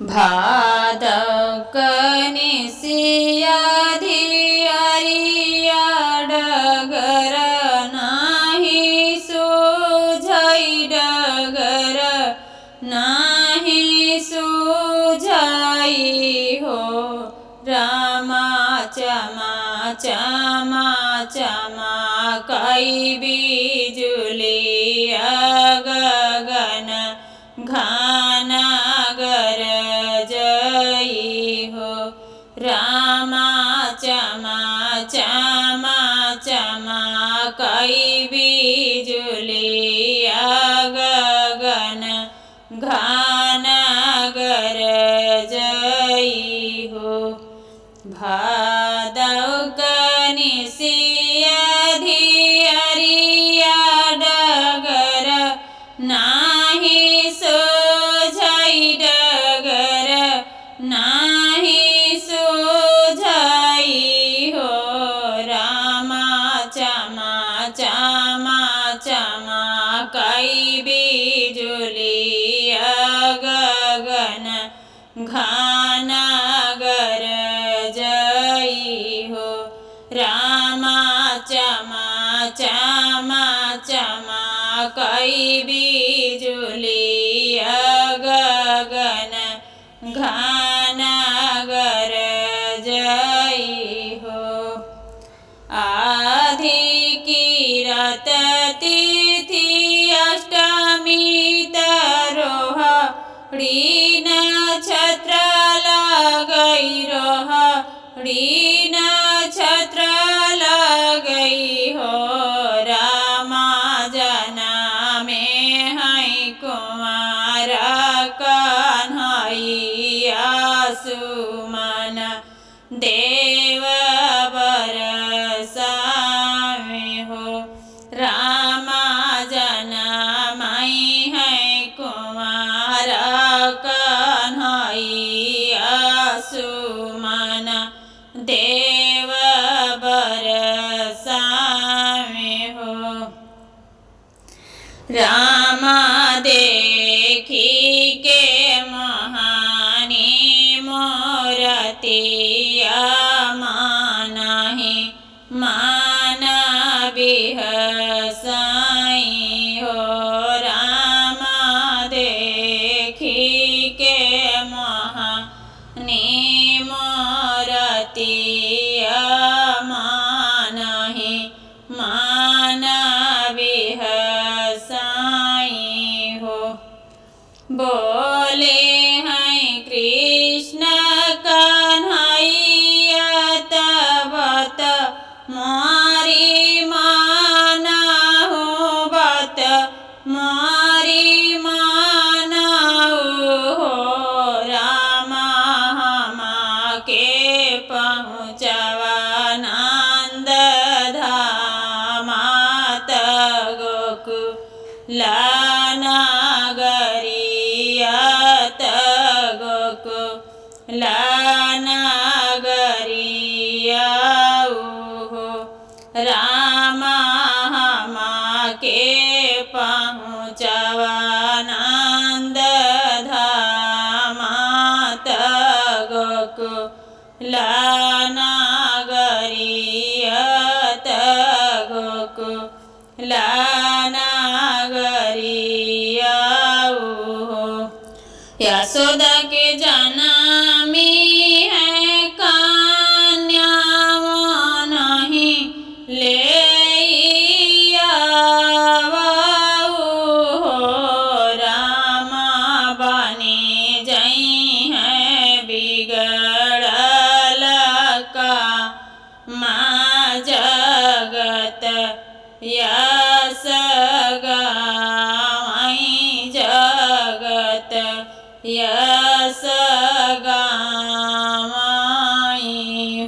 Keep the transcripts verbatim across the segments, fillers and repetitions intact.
भादौ कनिसिया धियरिया डगर नाही सूझै डगर नाही सूझै हो। रामा चमा चमा चमा कै बिजुलिया गगन घना गरजै हो। रामा चमा चमा चमा कै बिजुलिया गगन घना गरजै हो। भादौ कनिसिया धियरिया डगर नाही सूझै डगर नाही सूझै हो। रामा चमा चमा चमा कै बिजुलिया गगन घना गरजै हो। रामा चमा चमा चमा कै बिजुलिया गगन घना गरजै हो। आधी किरत तिथि अष्टमी त रोहड़ी नक्षत्र लागै, रोहड़ी नक्षत्र लागै हो। रामा जनमे है कुँवर कन्हैया सुमन देव बरसावे हो। रामा जनमै है कुँवर कन्हैया सुमन देव बरसावे हो। रामा देखि के मोहनी मूरतिया मानहि मन बिहसई हो। रामा देखि के मोहनी मूरतिया मानहि मन बिहसई हो। बोले हैं कृष्ण कन्हैया तब त मोरी मानहु बत मोरी मानहु हो। रामा हमा के पहुँचवा नंद धामा त गोकुल नगरिया त गोकुल नगरिया हो। रामा हमा के पहुँचवा नंद धामा त गोकुल नगरिया त गोकुल नगरिया हो। यशोदा के जनमी है कन्या मोनहि लेई आवहु हो। रामा बनि जइहैं बिगड़ल का मा जगत यस गावई जगत यस गावई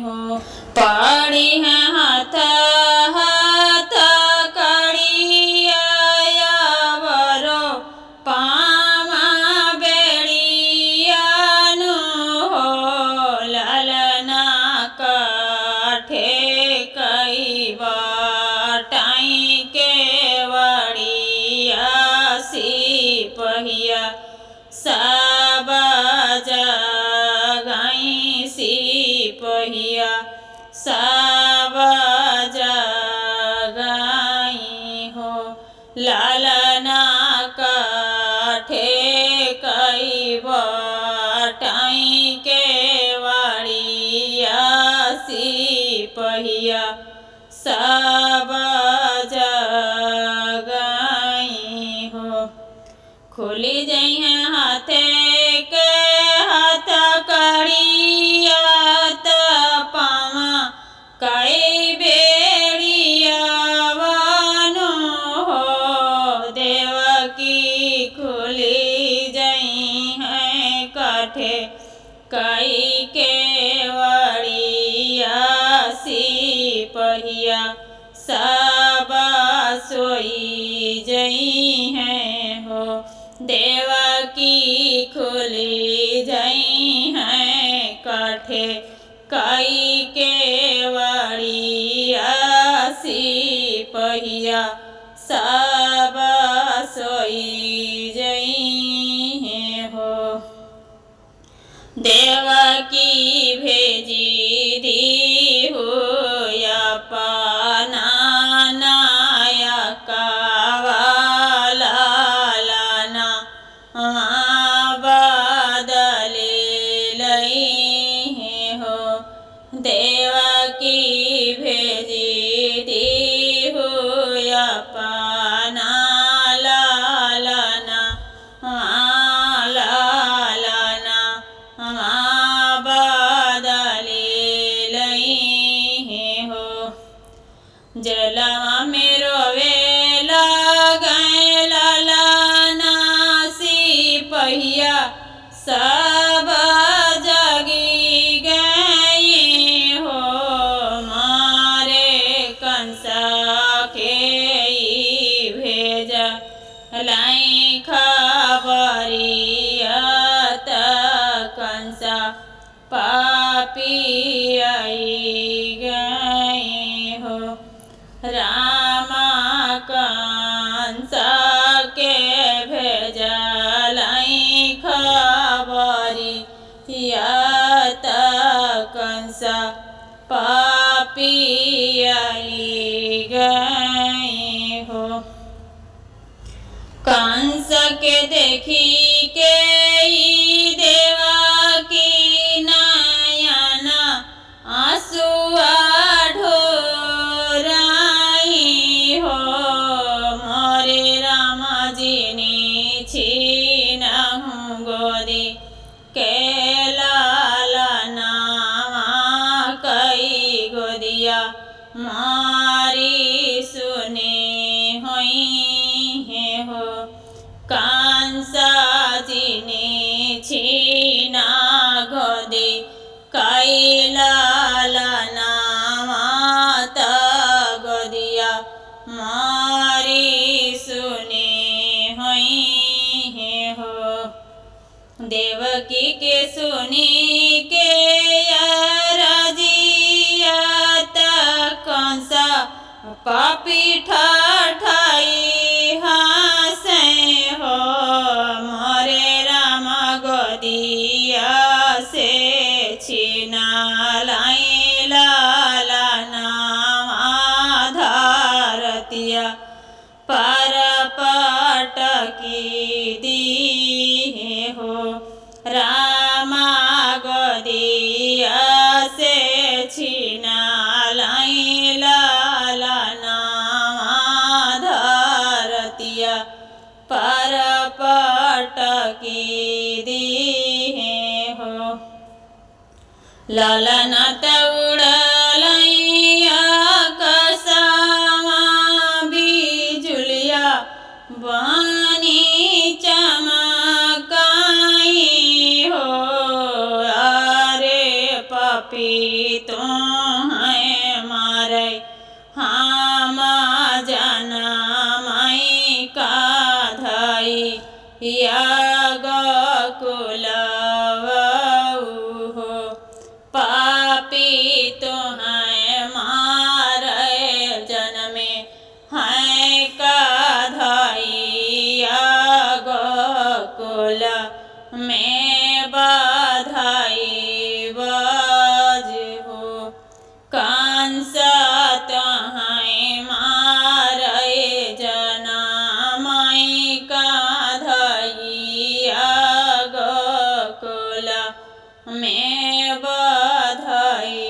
हो। पड़िहैं हाथ हाथ कड़िया यावरो पामा बेड़िया नु हो। ललना काठे कई बाटई केवड़िया सिपहिया सब ठे कई के वड़िया सिपहिया सब सोई जइहैं हो। देवकी खुली जइहैं कठे कई के वड़िया सिपहिया सब सोई जइहैं हो। देवकी भेजी दीहु अपना नायकवा लालना मा बदली लइहैं हो। देवकी भेजी दीहु अपना लालना मा लालना मा बदली लइहैं हो। जेलवा में रोवे लागै लालना सिपहिया सब जागी गए हो। मारे कंस के ई भेजलैं खबरिया त कंस पापी आई गए हो। रामा कंस के भेजलैं खबरिया त कंस पापी आई गए हो। कंस के देखी के ई देवकी नयन आँसुआ ढोराई हो। मोरे राम जिनि छीनहु गोदी के लालनवा कई गोदिया मारी सुने होइहैं हो। कंस जिनि छीना गोदी कई लालनवा त गोदिया मारी सुने होइहैं हो। देवकी के सुनी के अरजिया त कंस पापी ठठाई हँसैं हो। मोरे राम गोदिया से छीना लैं लालनवा धरतिया पर पटकी दीहैं हो। रामा गोदिया से छीना लैं लालनवा धरतिया पर पटकी दीहैं हो। ललन त उड़लैं आकासवा बिजुलिया बनी चमकाई हो। अरे पापी तोहैं मारै हम जनमै का धइया गोकुलवहू हो। पापी तोहैं मारै जनमै का धइया गोकुल में बधाई बज हो। कंस तोहैं मारै जनमै का धइया गोकुल में बधाई